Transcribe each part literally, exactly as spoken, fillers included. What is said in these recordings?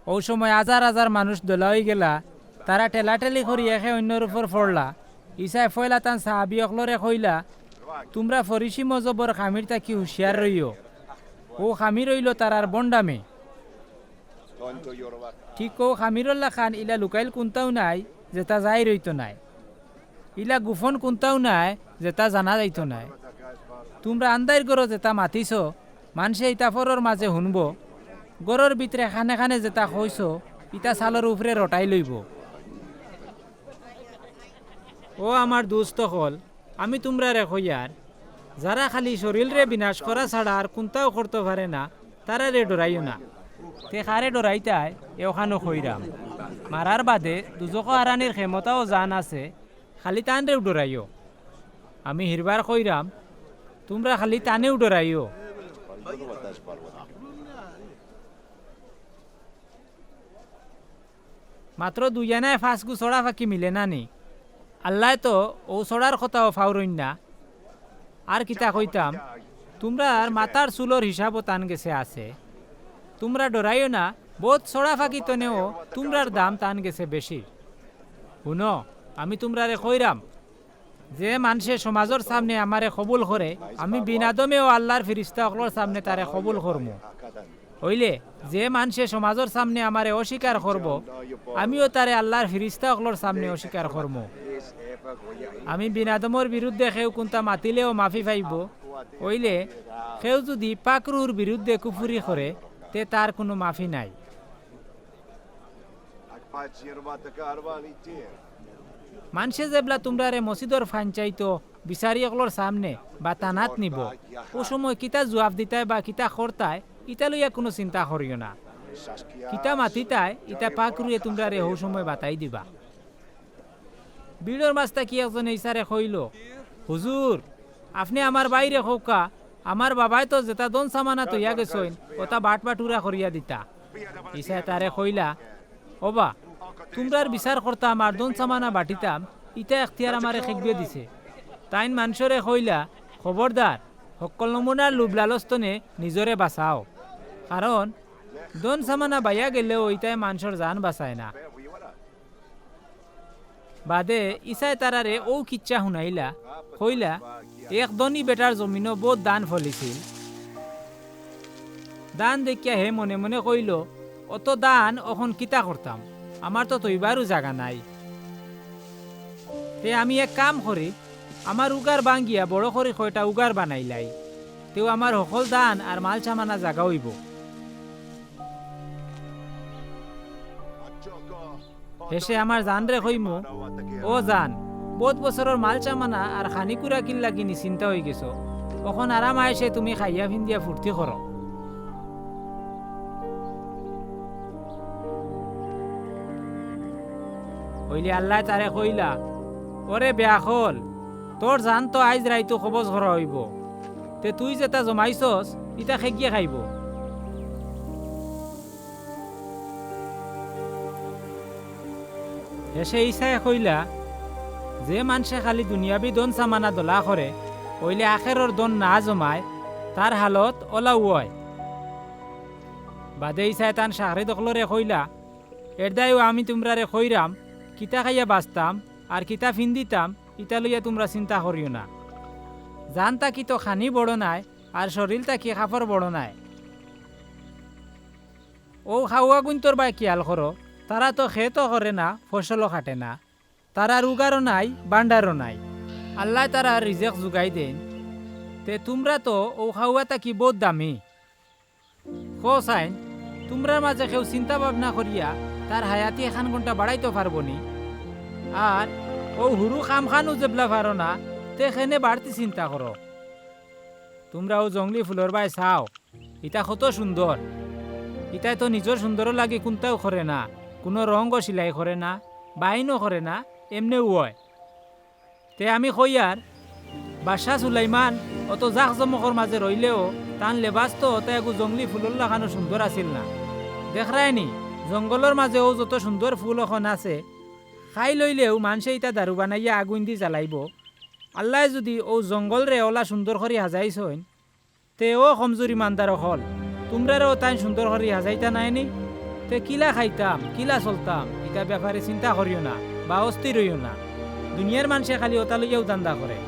অউ সময় হাজার হাজার মানুষ দলা অইগেলা, তারা ঠেলাঠেলি করি একে অইন্যর উপর পড়লা। ইছায় পয়লা তান সাহাবি অকলরে কইলা, "তুমরা ফরিসি মজহবর খামির থাকি হুঁশিয়ার রইও। অউ খামির অইলো তারার ভন্ডামি। ঠিক অউ খামিরর লাখান ইলা লুকাইল কুন্তাউ নাই, যেটা জাহির অইতো নায়। ইলা গোপন কুন্তাউ নায়, যেটা জানা যাইতো নায়। তুমরা আন্দাইর ঘরো যেটা মাতিছো, মানষে ইটা পরর মাঝে হুনবো। ঘরর ভিতরে কানে কানে যেটা কইছো, ইটা ছালর উপরে রটাই লইবো।" ও আমার দুস্ত অকল, আমি তুমরারে কইয়ার, যারা খালি শরীলরে বিনাশ করা ছাড়া আর কুন্তাও করতো পারে না, তারারে ডরাইও না। তে কারে ডরাইতায়, এওখানো কইরাম। মারার বাদে দুজখো হারানির ক্ষেমতাও জান আছে, খালি তানরেউ ডরাইও। আমি হিরবার কইরাম, তুমরা খালি তানেউ ডরাইও। মাত্র দুইয়ানায় পাঁচগু ছড়া পাখি মিলে না নি? আল্লায় তো অউ ছড়ার কথাও ফাউরইন না। আর কিতা কইতাম, তুমরার মাথার চুলর হিসাবও তান গেছে আছে। তুমরা ডরাইও না, বউত ছড়া পাখি তনেও তুমরার দাম তান গেছে বেশি। হুনো, আমি তুমরারে কইরাম, যে মানষে সমাজর সামনে আমারে কবুল করে, আমি বিন আদমেও আল্লার ফিরিস্তা অকলর সামনে তারে কবুল করমু। অইলে, যে মানষে সমাজর সামনে আমারে অস্বীকার করবো, আমিও তারে আল্লার ফিরিস্তা অকলর সামনে অস্বীকার করমু। আমি বিন আদমর বিরুদ্ধে কেউ কুন্তা মাতিলেও মাফি পাইবো। অইলে, কেউ যুদি পাক রুহুর বিরুদ্ধে কুফুরি করে, তে তার কুনু মাফি নাই। মানষে যেবলা তুমরারে মসজিদর ফাইন চাইতো বিচারি অকলর সামনে বা থানাত নিবো, অউ সময় কিতা জুয়াফ দিতায় বা কিতা করতায়, ইতা লইয়া কুনু চিন্তা করিও না। কিতা মাতিতায়, ইতা পাক রুহুয়ে তুমরারে হউ সময় বাতাই দিবা। ভিড়র মাঝ থাকি একজনে ইছারে কইলো, "হুজুর, আপনে আমার ভাইরে কউক্কা, আমার বাবায় তো যেটা ধন সামানা থইয়া গেছইন, ওটা বাটবাটুরা করিয়া দিতা।" ইছায় তারে কইলা, "ওবা, তুমরার বিচার করতাম আর ধন সামানা বাটিতাম, ইটা এখতিয়ার আমারে কেগুয়ে দিছে?" তাইন মানষরে কইলা, "খবরদার, হক্কল নমুনার লোভ লালচ তনে নিজরে বাচাও, কারণ ধন সামানা বাইয়া গেলেও ইতায় মানষর জান বাচায় না।" বাদে ইছায় তারারে অউ কিচ্ছা হুনাইলা, কইলা, "এক ধনী বেটার জমিনো বউত ধান ফলিছিল। ধান দেখিয়া হে মনে মনে কইলো, 'অত ধান অখন কিতা করতাম? আমার তো থইবারও জাগা নাই। তে আমি এক কাম করি, আমার উগার ভাঙ্গিয়া বড় করি কয়টা উগার বানাইলাই। তেউ আমার হকল ধান আর মাল সামানা জাগা অইবো।' হেষে আমার জানরে কইমু, 'ও জান, বউত বছরর মাল সামানা আর খানি খুরাকির লাগি নিশ্চিন্তা অইগেছো। অখন আরাম আয়েশে তুমি খাইয়া ফিন্দিয়া ফুর্তি করো।'" অইলে আল্লায় তারে কইলা, "ওরে বেআকল, তোর জান তো আইজ রাইতো কবজ করা অইবো। তে তুই যেটা জমাইছস, ইটা কেগুয়ে খাইবো?" হেষে ইছায় কইলা, "যে মানষে খালি দুনিয়াবি ধন সামানা দলা করে, অইলে আখেরর ধন না জমায়, তার হালত অলাউ অয়।" বাদে ইছায় তান সাগরেদ অকলরে কইলা, "এরদায়ও আমি তুমরারে কইরাম, কিতা খাইয়া বাচতাম আর কিতা ফিন্দিতাম, ইতা লইয়া তুমরা চিন্তা করিও না। জান থাকি তো খানি বড় নায়, আর শরীল থাকি কাপড় বড় নায়।" অউ খাওয়াগুইন্তর বায় খিয়াল করো, তারা তো খেতও করে না, ফসলও কাটে না, তারার উগারও নাই, ভান্ডারও নাই। আল্লায় তারার রিজেক জুগাই দেইন। তে তুমরা তো অউ খাওয়া থাকি বউত দামি। কও চাইন, তুমরার মাঝে কেউ চিন্তা ভাবনা করিয়া তার হায়াতি এখান ঘন্টা বাড়াইতো পারবো নি? আর অউ হুরু কামখানও যেবলা পারো না, তে কেনে বাড়তি চিন্তা করো? তুমরা অউ জংলি ফুলর বায় চাও, ইতা কত সুন্দর। ইতায় তো নিজর সুন্দরর লাগি কুন্তাও করে না, কুনু রঙও সিলাই করে না, বাইনও করে না, এমনেউ অয়। তে আমি কইয়ার, বাদশা সুলাইমান অত জাকজমকর মাঝে রইলেও তান লেবাস তো অতা এগু জংলি ফুলর লাখানও সুন্দর আছিল না। দেখরায়নি, জঙ্গলর মাঝে অউ যত সুন্দর ফুল অখন আছে, খাইল অইলেও মানষে ইতা দারু বানাইয়া আগুইন দি জ্বালাইবো। আল্লায় যুদি অউ জঙ্গলরে অলা সুন্দর করি হাজাইছইন, তে ও কমজুর ইমানদার অকল, তুমরারেও তাইন সুন্দর করি হাজাইতা নায়নি? তে কিলা খাইতাম, কিলা চলতাম, ইতা ব্যাপারে চিন্তা করিও না বা অস্থির অইও না। দুনিয়ার মানষে খালি অতা লইয়াউ ধান্দা করে।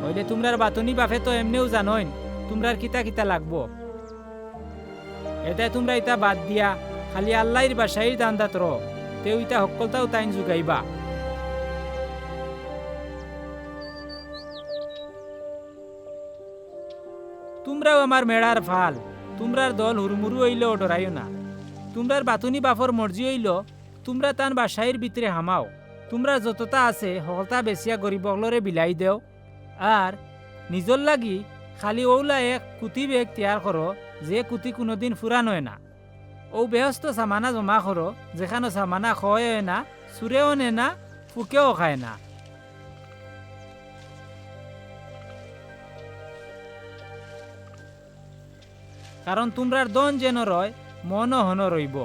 অইলে তুমরার বাতুনি বাফে তো এমনেউ জানইন তুমরার কিতা কিতা লাগবো। এতে তুমরা ইতা বাদ দিয়া খালি আল্লাইর বাদশাইর ধান্দাত রও, তেউ ইতা হক্কলতাউ তাইন যুগাইবা। তুমরাউ আমার মেড়ার ফাল, তুমরার দল হুরুমুরু অইলেও ডরাইও না। তুমরার বাতুনি বাফর মর্জি অইলো, তুমরা তান বাদশাইর ভিতরে হামাও। তুমরার যততা আছে, হকলতা বেচিয়া গরিব অকলরে বিলাই দেও। আর নিজর লাগি খালি অউলা এক কুতি বেগ তৈয়ার করো, যে কুতি কুনুদিন ফুরান অয় না। অউ বেহস্ত সামানা জমা করো, যেখানো সামানা ক্ষয় অয় না, চুরেও নে না, ফুকেও খায় না। কারণ তুমরার ধন যেন রয়, মনও হন রইবো।